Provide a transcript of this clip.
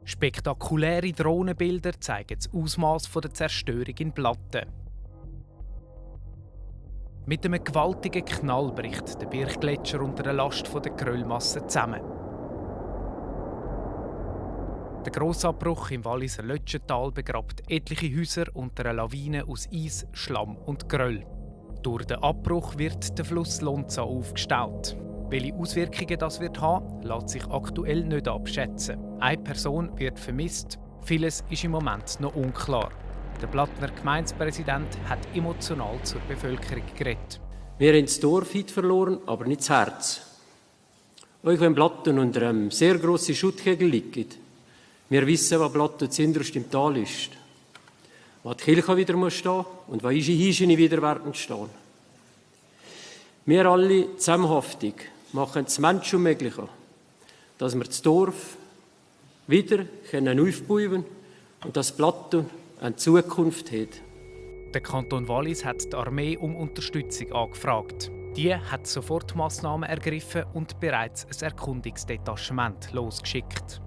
Spektakuläre Drohnenbilder zeigen das Ausmaß der Zerstörung in Blatten. Mit einem gewaltigen Knall bricht der Birchgletscher unter der Last der Geröllmasse zusammen. Der Grossabbruch im Walliser Lötschental begrabt etliche Häuser unter einer Lawine aus Eis, Schlamm und Geröll. Durch den Abbruch wird der Fluss Lonza aufgestaut. Welche Auswirkungen das wird haben, lässt sich aktuell nicht abschätzen. Eine Person wird vermisst, vieles ist im Moment noch unklar. Der Blattner Gemeindepräsident hat emotional zur Bevölkerung geredet. Wir haben das Dorf heute verloren, aber nicht das Herz. Auch wenn Blatten unter einem sehr grossen Schuttkegel liegt, wir wissen, was Blatten zuinterst im Tal ist. Wo die Kirche wieder stehen muss und wo unsere Hiesche wieder werden stehen. Wir alle zusammenhaftig machen das Menschen möglich, dass wir das Dorf wieder aufbauen können und das Blatten eine Zukunft hat. Der Kanton Wallis hat die Armee um Unterstützung angefragt. Die hat sofort Massnahmen ergriffen und bereits ein Erkundungsdetachement losgeschickt.